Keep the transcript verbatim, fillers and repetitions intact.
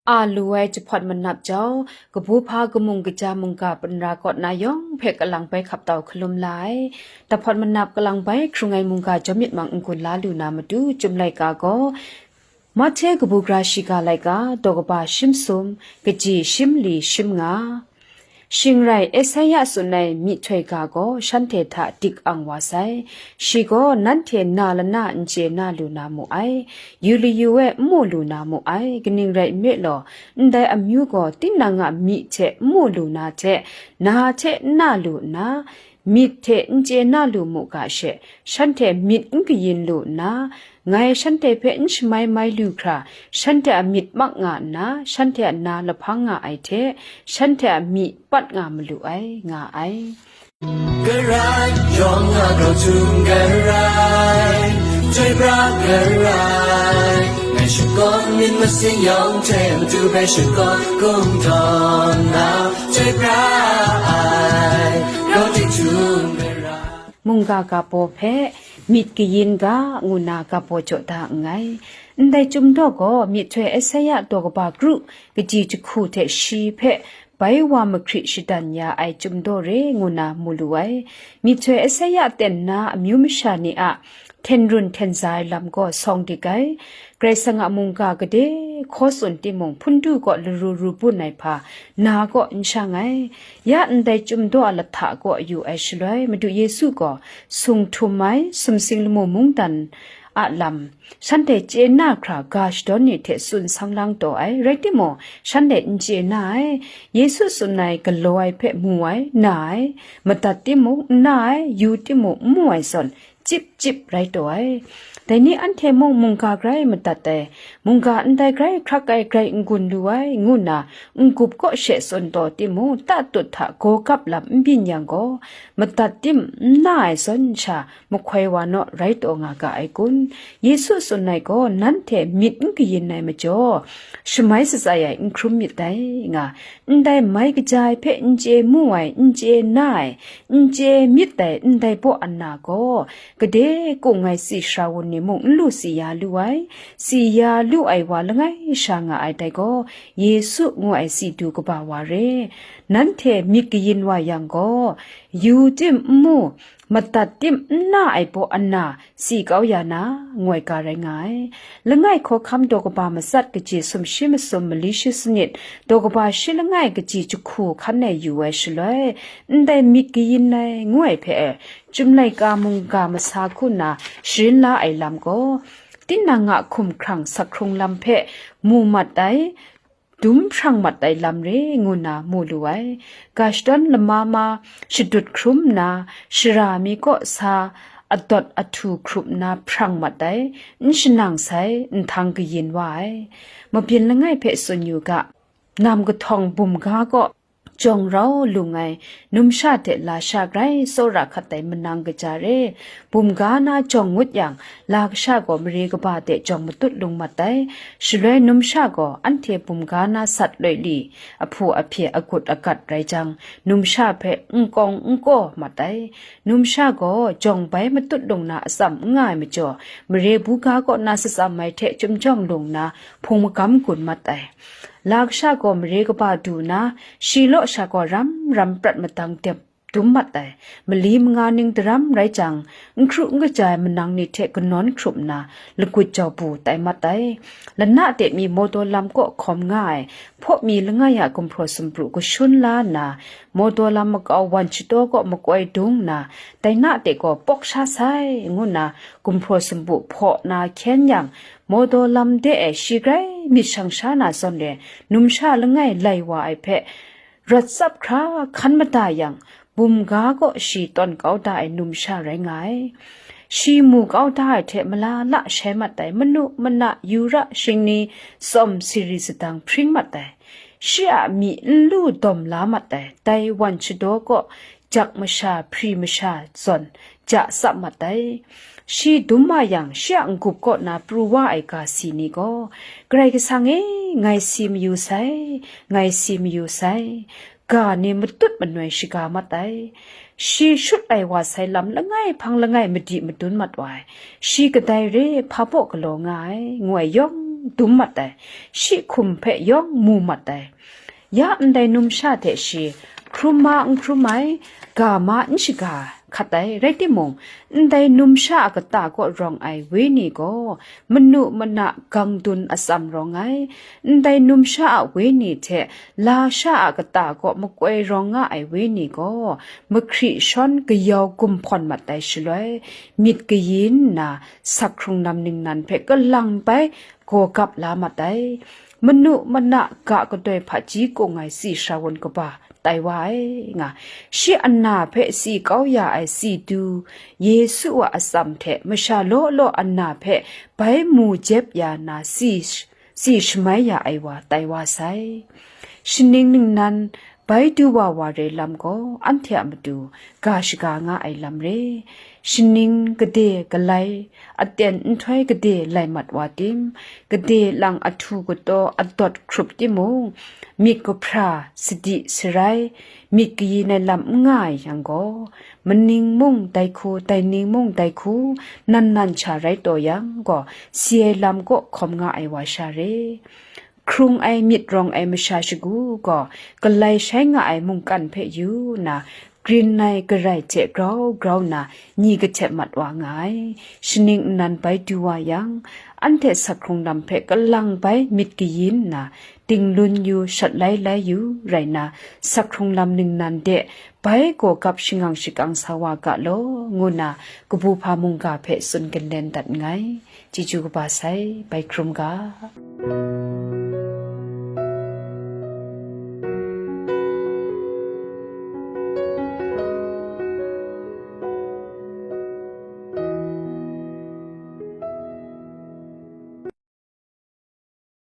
a lu ai jahpawt manap jau, kabu hpa kamung kaja mungga panra kaw na yawng hpe kalang bai hkap tau hkalum la ai. Jahpawt manap kalang bai hkrung ai mungga jawm myit mang n-gun la lu na matu, Chyum laika gaw, Mahte kabu gara shiga laika, daw kaba shim sum, kaji shim li shim nga. Shing rai, Esaia tsun ai myihtoi ga gaw shanhte hta dik ang wa sai. Shi gaw nanhte na lana n chye na lu na mu ai, yu layu e n mu lu na mu ai, kaning rai nme law, ndai amyu gaw tinang a myi hte n mu lu na hte, na hte n na lu nna, myit hte n chye na lu mu ga she, shanhte myit n kayin lu nna, ngai shanhte hpe n shamai mai lu hkra, shanhte a myit mak nga nna, shanhte a na lahpang nga ai hte, shanhte a myi pat nga malu ai, nga ai. Karai, yawng a grau htum karai, chyoi pra karai, ngai shakawn myit masin yawng hte matu hpe shakawn kungdawn na, chyoi pra ai, grau tik htum karai. Mungga ga baw hpe myit kayin ga, ngu nna ga baw jaw da nngai. Ndai Chyum daw gaw myihtoi Esaia daw kaba kru kaji jahku hte shi hpe bai wa mahkri shadan ya ai Chyum daw re ngu nna mu lu ai. Myihtoi Esaia ten na amyu masha ni a hten run hten za ai lam gaw sawng dik ai. Karai Kasang a mungga gade hkaw tsun timung, hpun du kaw laru ru bun ai hpa na kaw n shang ai. Ya ndai Chyum daw a lahta kaw yu ai shaloi, Madu Yesu gaw sung htum ai sumsing lamu mungdan a lam, shanhte chye na hkra ga shadawn ni hte tsun sang lang taw ai, rai timung, shanhte n chye na ai. Yesu tsun ai galaw ai hpe mu ai, na ai, madat timung, n na ai, yu timung, n mu ai zawn, chyip chyip rai taw ai. Dai ni anhte mung mungga grai madat ai, mungga ndai grai hkrak ai grai n-gun lu ai, ngu nna n-gup kaw she tsun taw timung, tatut hta gaw gap lam n byin yang gaw, madat tim n na ai zawn sha, mahkoi wa naw rai taw nga ga ai kun? Yesu tsun ai gaw, nanhte myit n kayin ai majaw, shamai shatsai ai n hkrum myit dai, nga. Ndai mai kaja ai hpe n chye mu ai, n chye na ai, n chye myit dai ndai baw ana gaw, gade kung ai tsi sara wun ni mung n lu tsi ya lu ai, tsi ya lu ai wa langai sha nga ai dai gaw, Yesu ngu ai tsi du kaba wa re. Nanhte myit kayin wa yang gaw, yu tim n mu, madat tim n na ai baw ana, tsi kau ya na, ngu ai ga rai nga ai. Langai hkawhkam daw kaba matsat kaji sumshi masum mali shi sanit, daw kaba shi langai kaji jahku hkan e yu ai shaloi, ndai myit kayin ai, ngu ai hpe, Chyum laika mungga masa hku nna sharin la ai lam gaw, tinang a hkum hkrang sak hkrung lam hpe mu mat ai, dum hprang mat ai lam re ngu nna mu lu ai. Ga shadawn lama ma shadut hkrum nna, shara mi kaw sa adawt ahtu hkrup nna hprang mat ai, n shanang sai, nhtang kayin wa ai. Mabyin langai hpe tsun yu ga, nam kahtawng bum ga kaw jawng rau lung ai, numsha hte lasha grai tsawra hkat ai manang kaja re. Bum ga na jawng ngut yang, la kasha gaw mare kaba de jawng matut lung mat ai. Shaloi numsha gaw anhte bum ga na sat loi li, ahpu ahpye agut agat rai jang, numsha hpe n kawng n kaw mat ai. Numsha gaw jawng bai matut lung na atsam n nga ai majaw, mare buga kaw na satsam ai hte chyum jawng lung na hpung magam gun mat ai. La kasha gaw mare kaba du na, shi law sha gaw ram ram prat madang dep dum mat ai. Mali manga ning daram rai jang, n hkru n kaja ai manang ni hte kanawn hkrup nna, lagut jau bu tai mat ai. Lana de mi mawdaw lam kaw hkawm nga ai, hpaw mi langai a gumhpraw sumru kashun la nna, mawdaw lam makau wan shadaw kaw makoi dung nna, dai na de gaw pawk sha sai, ngu nna gumhpraw sumru hpaw na hkyen yang, mawdaw lam de e shi grai myit shang sha na zawn e, numsha langai lai wa ai hpe, rawt tsap hkra hkan mada yang, bum ga kaw shi tawn kau da ai numsha rai nga ai. Shi mu kau da ai hte mala la shai mat ai, manu mana, yu ra, shingni, tsawm siri sadang hpring mat ai. Shi a myi n lu dawm la mat ai, dai wan shadaw kaw jak masha, hpri masha zawn ja tsap mat ai. Shi dum wa yang, shi a n-gup kaw na pru wa ai ga si ni gaw, "Karai Kasang e, ngai si mayu sai, ngai si mayu sai," ga ni matut manoi shaga mat ai. Shi shut ai wa sai lam langai hpang langai madi madun mat wa ai. Shi kadai re hpa baw galaw nga ai, ngu ai yawng dum mat ai, shi hkum hpe yawng mu mat ai. Ya ndai numsha hte shi hkrum ma n hkrum ai, ga ma n shaga hkat ai, rai timung, ndai numsha a kata kaw rawng ai wenyi gaw manu mana gang dun atsam rawng ai, ndai numsha a wenyi hte lasha a kata kaw makoi rawng nga ai wenyi gaw mahkri shawn kayau gumhpawn mat ai shaloi, myit kayin nna sak hkrung lam ningnan hpe kalang bai gaw gap la mat ai. Manu mana ga kadoi hpaji kung ai tsi shawun kaba tai wa ai, nga. Shi ana hpe tsi kau ya ai tsi du, Yesu a atsam hte masha law law ana hpe bai mu jep ya na tsi, tsi shamai ya ai wa tai wa sai. Shaning ningnan bai du wa wa re lam gaw anhte a matu ga shaga nga ai lam re. Shaning gade galai, aten nhtoi gade lai mat wa tim, gade lang ahtu kataw adawt hkrup timung, myit kahpra, sadi sarai, myit kayin ai lam n nga ai yang gaw, maning mung dai hku, dai ning mung dai hku, nan nan sha rai taw yang gaw, si ai lam kaw hkawm nga ai wa sha re. Hkrung ai myit rawng ai masha shagu gaw, galai shai nga ai mungkan hpe yu nna, grin ai garai hte grau grau nna, ni kahtep mat wa nga ai. Shaning nnan bai du wa yang, anhte sak hkrung lam hpe kalang bai myit kayin nna, tinglun yu, shat lai lai yu rai nna, sak hkrung lam ningnan de bai gaw gap shangang shakang sa wa ga law, ngu nna kabu hpa mungga hpe tsun ginlen dat nngai. Chyeju kaba sai, bai hkrum ga.